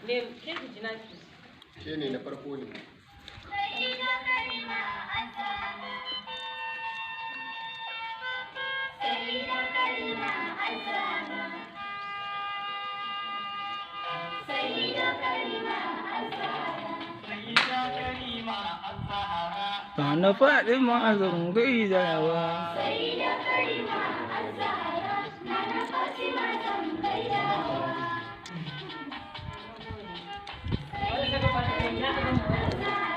Me ke ki ji naki? Ke ne na farko ne. سيدة كريمة الزهراء، سيدة كريمة الزهراء، سيدة كريمة الزهراء. Ba na faɗi ma zan gaidawa. سيدة كريمة الزهراء، نانا فاطمة zan gaidawa.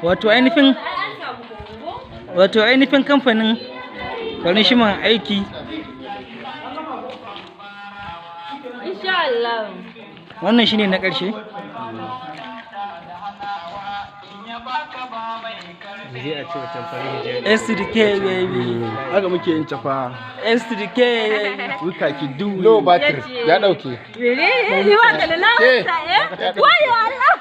Wato ainihin Ai an samu kongo. wato ainihin kamfanin Kwarishiman aiki. Insha Allah. Wannan shine na ƙarshe. Je a ce wancan farin hijabi. S to the K, baby. Haka muke yin cafa. S to the K, baby. Wuka ki du. Low battery ya dauke. Mene? Ni ba ka da lawanta eh? Wayo Allah.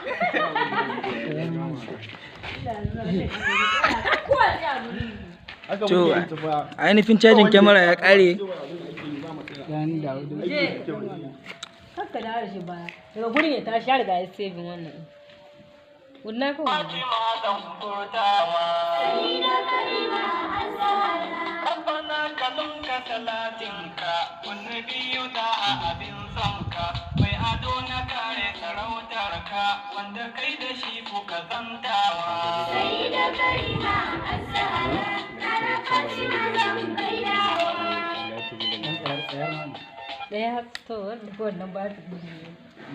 Haka To, muke yin cafa. ainihin cajin kyamara ya ƙare. Kakka da shi baya. Daga gurin ya tashi ya riga ya saving wannan. Wannan kawai. سيدة كريمة الزهراء. Rabbana ka lunka salatinka, wani biyu da a abin sonka, mai ado na kare sarautarka, wanda kai da shi kuka zantawa. سيدة كريمة الزهراء، نانا فاطمة zan gaidawa. Ɗaya to wanda wannan ba ta gudu.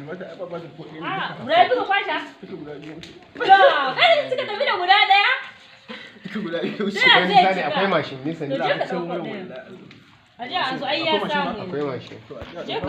Wata ba ba ko ɗaya. Ah, guda biyu ka kwasha? Duka guda biyu. To, kai suka tafi da guda ɗaya? Duka guda biyu. Sai Wani zai sani cika. akwai mashin nisa To je nisa. ka ɗauko ɗayan. A je a so ai ya samu. Akwai mashin. Je ka.